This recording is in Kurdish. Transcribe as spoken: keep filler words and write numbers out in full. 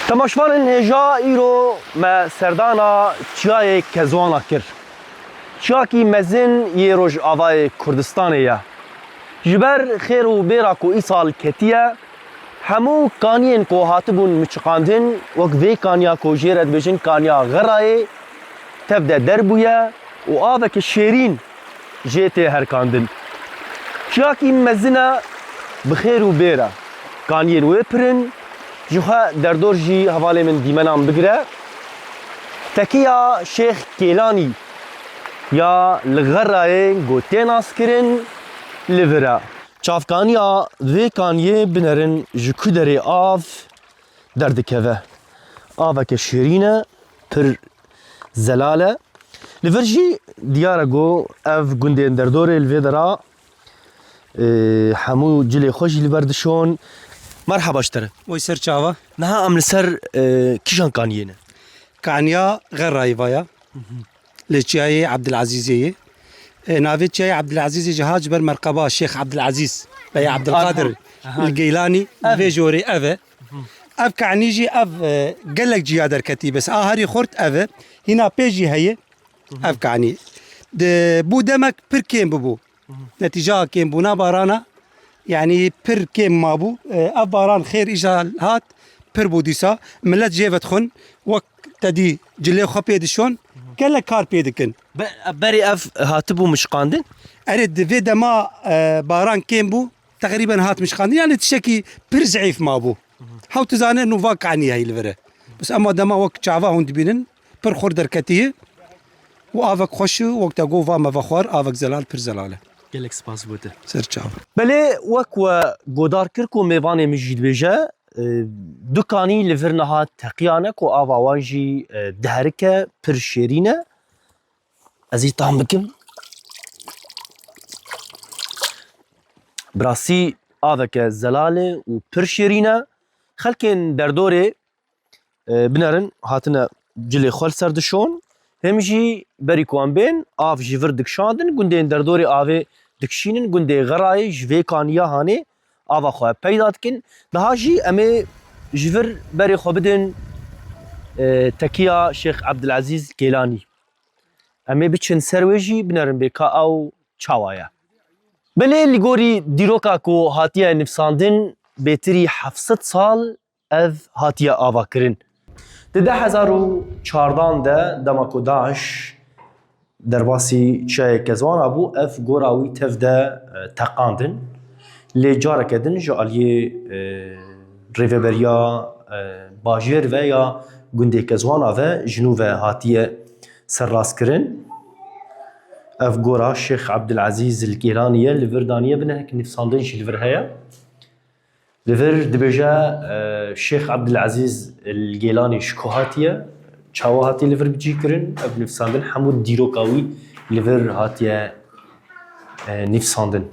Temaşvanên hêja, îro me serdana Çiyayê Kezwana kir. Çiyakî mezin yê Rojavayê Kurdistanê ye. Ji ber xêr û bêra ku îsal ketiye, hemû kaniyên ku hatibûn miçiqandin, wek vê kaniya ku jê re dibêjin Kaniya Xerayê, tev de derbûye û aveke şêrîn jê tê herkandin. Çiyakî mezin e, bi xêr û bêr e. Kaniyên wê pir in, ji xwe derdor jî hevalê min dîmenan bigire. Tekiya Şêx Kêlanî ya li Xerayê ku tê naskirin li vir e. Çavkaniya vê kaniyê binerin ji ku derê av derdikeve. Aveke şêrîn e, pir zelal e. Li vir jî diyar e ku ev gundên derdorê li vê dera, e, hemû cilê xwe jî li ber dişon. Merhaba ji te re. Oy ser çava. Niha em li ser, e, kîjan kaniyê ne? Kaniya Xerayî vaya. Li Çiyayê Ebdilezîzê ye. E, navê Çiyayê Ebdilezîzê jî hat ji ber merqeba Şêx Ebdilezîz Bey Ebdilqadir Aha. Li Geylanî, Ev. Vê jorê ev e. Ev kanî jî ev, e, gelek ciya derketî, bes a herî xurt ev e. Hîna pê jî heye. Ev kanî. Di, bû demek pir kêm bibû. Netîca kêmbûna barana, yanî pir kêm mabû. E, ev baran xêr îja hat, pir bû dîsa. Milet jê vedixwin, wek te dî cilê xwe pê dişon, gelek kar pê dikin. Be-, berê ev hatibû mişqandin? Erê, di vê dema, e, baran kêm bû, teqrîben hat mişqandin. Yanî tiştekî pir zeîf mabû. Hew tu zane nû va kanî heyî li vir e. Bes ema dema wek çava hûn dibînin, pir xurt derketiye û avek xweş û wek te got va me vexwar, avek zelal, pir zelal e. Gelek spas bo te. Ser çav. Belê wek we godar kir ku mêvanê min jî dibêje, e, du kanî li vir niha teqiyane ku ava wan jî, e, diherike, pir şêrîn e. Ez ê tam bikim. Bi rastî aveke zelal e û pir şêrîn e. Xelkên derdorê, e, binerin hatine cilê xwe li ser dişon. Him jî berî ku em bên, av ji vir dikişandin, gundên derdorê avê dikişînin, gundê Xerayê ji vê kaniya hanê ava xwe peyda dikin. Niha jî em ê ji vir berê xwe bidin, e, tekiya Şêx Ebdilezîz Kêlanî. Em ê biçin ser wê jî binerin bê ka ew çawa ye. Belê li gorî dîroka ku hatiye nivsandin, bêtirî heft sed sal ev hatiye avakirin. Di du hezar û çardan de dema ku DAIŞ derbasî Çiyayê Kezwana bû, ev gora wî tev de, e, teqandin. Lê careke din ji aliyê, e, rêveberiya, e, bajêr ve ya gundê Kezwana ve ji nû ve hatiye serrastkirin. Ev gora Şêx Ebdilezîz li Kêlanî ye, li vir daniye, binehek nivsandin jî li vir heye. Li vir dibêje, e, Şêx Ebdilezîz li Gêlanî ji ku hatiye, çawa hatiye li vir bicî kirin, ev nivsandin hemû dîroka wî li vir hatiye, e, nivsandin.